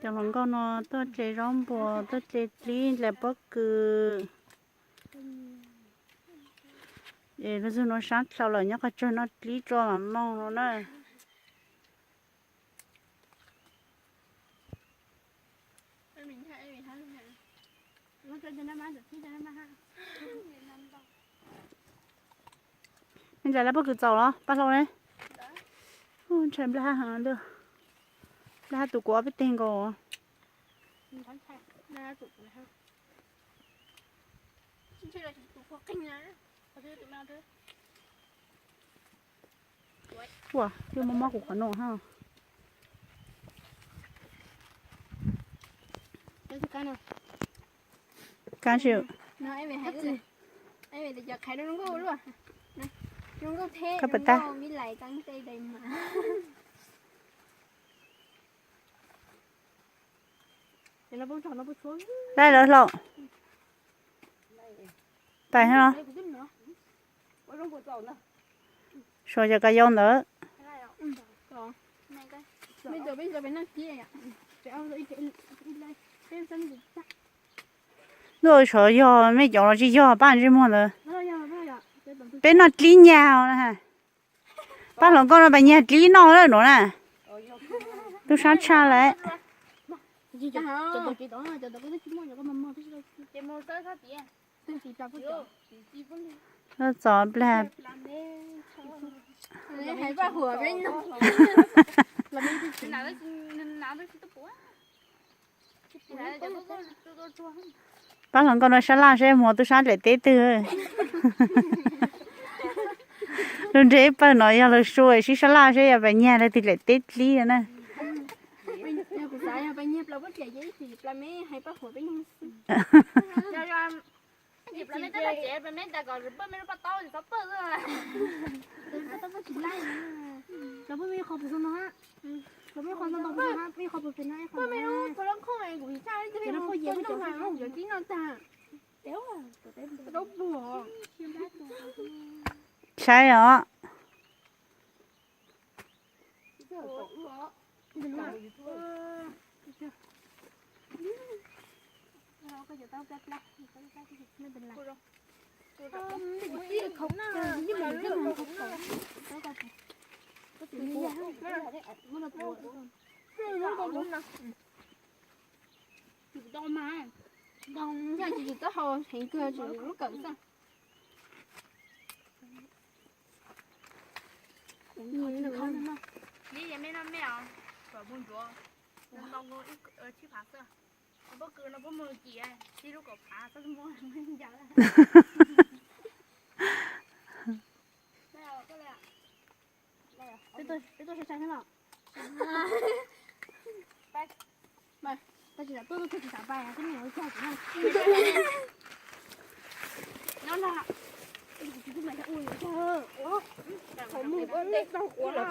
Cov hluas nkauj no tuaj tse zaub npua, tuaj tse dlib ntawm pob kws. Es lub zog no sab dlhau lawm, nyob qhov tsawg noj dlib tso mam mus no na. Me ntxhais lawv pob kws txaus los pab hlau ne. Ntshai nplaj hab heev li. Nplaj hab tus kuv ob peb teg nkaus. Ua, twb mob mob kuv qhov no ha. Kab si. Kab puas tag? Laij lawv hlau. Tais no. Suav cov kab yau ntawd. Ntuj, suav yog mej cov los tsis yog pab ntsej muag ntawd. Peb noj dlib nyag na. Pab hluas nkauj no pab nyag dlib noj lawm no na. Tub sab tshaj lawm. Txov nplag. Pab hluas nkauj no sab laj seb muag tub sab dlaim teb twg. Lub ntsej pawg no yog lawv sua sib sab laj seb yog pab nyag lawv twg dlaim teb dlib na. Saib os. Tsis tau mas, tsis tau hau heev kawg, tsis lub kawm xwb. Li mej noj mej os, kom mus ntsuav, ntau ib tsib phav xwb. Pob kws no puab muag kim, tib lub kaum phav xwb muab ncas. Peb tuaj sai sai thiab los? Tab sis tuaj tuaj tsis xav pais, koj niam ua cas kuv no na. Qhov muag ua lej tau quav los.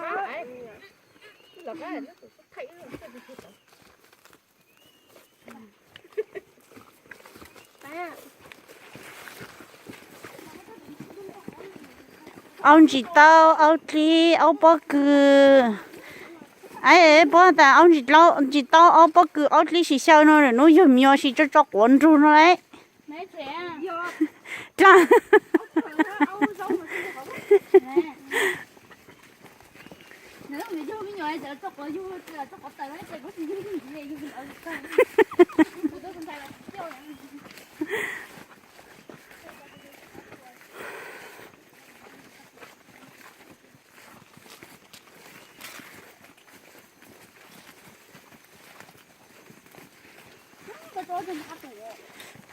Aub ntsis taub, aub dlib, aub pob kws. Ai, puab tas aub ntsis taub, aub pob kws, aub dlib sib xyaw no, nub yug me nyuam si tso tso quav nrug no lawm. Dlaag.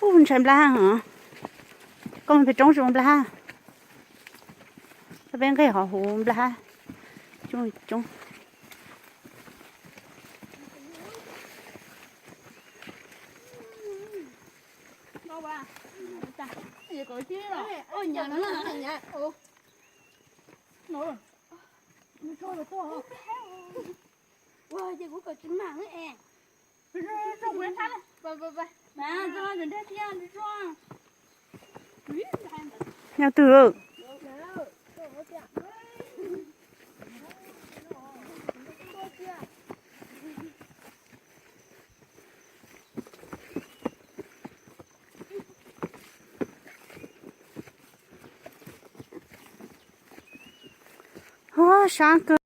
Ub, ntshai nplaj hab. Koj mus pem roob tsis muaj nplaj hab. Koj peb nqeg hov huv nplaj hab. Coob coob. Nyob twg? Sab kawg.